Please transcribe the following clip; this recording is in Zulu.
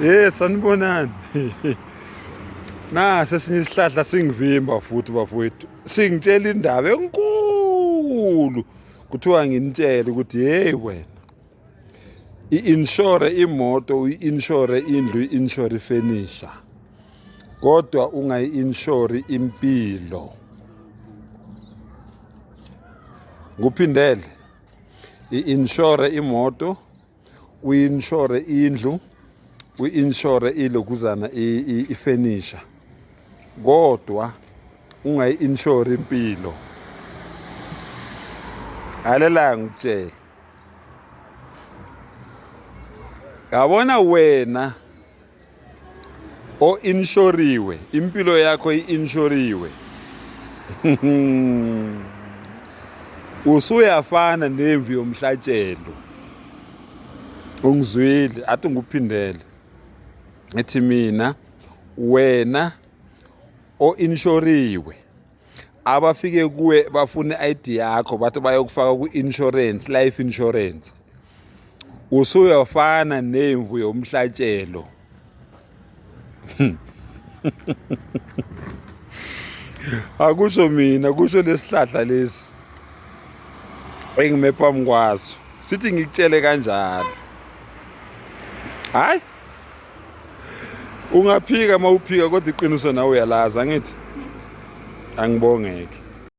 Eh sanibonani. Nasi esinye isihlahla singivimba futhi bafowethu. Singitshela indaba enkulu. Kuthiwa nginitshele ukuthi hey wena. I-insure imoto, uyi-insure indlu, uyi-insure ifenisha. Kodwa ungayi-insure impilo. Nguphindele. I-insure imoto, uyi-insure indlu, uyi-insure ilokuzana ifenisha. Kodwa ungayi-insure impilo. Alela ngikutshele. Yabona wena o-inshoriwe impilo yakho i-inshoriwe usuyafana nemvu yomhlatshelo ungizwile athi ngikuphindele ngithi mina wena o-inshoriwe abafike kuwe bafune i-ID yakho bathi bayokufaka ku-insurance life insurance usuyofana nemvu yomhlatshelo akusho mina kusho lesihlahla lesi engime phambi kwaso sithi ngikutshele kanjalo hayi ungaphika uma uphika kodwa iqiniso nawe uyalazi angithi angibongeke.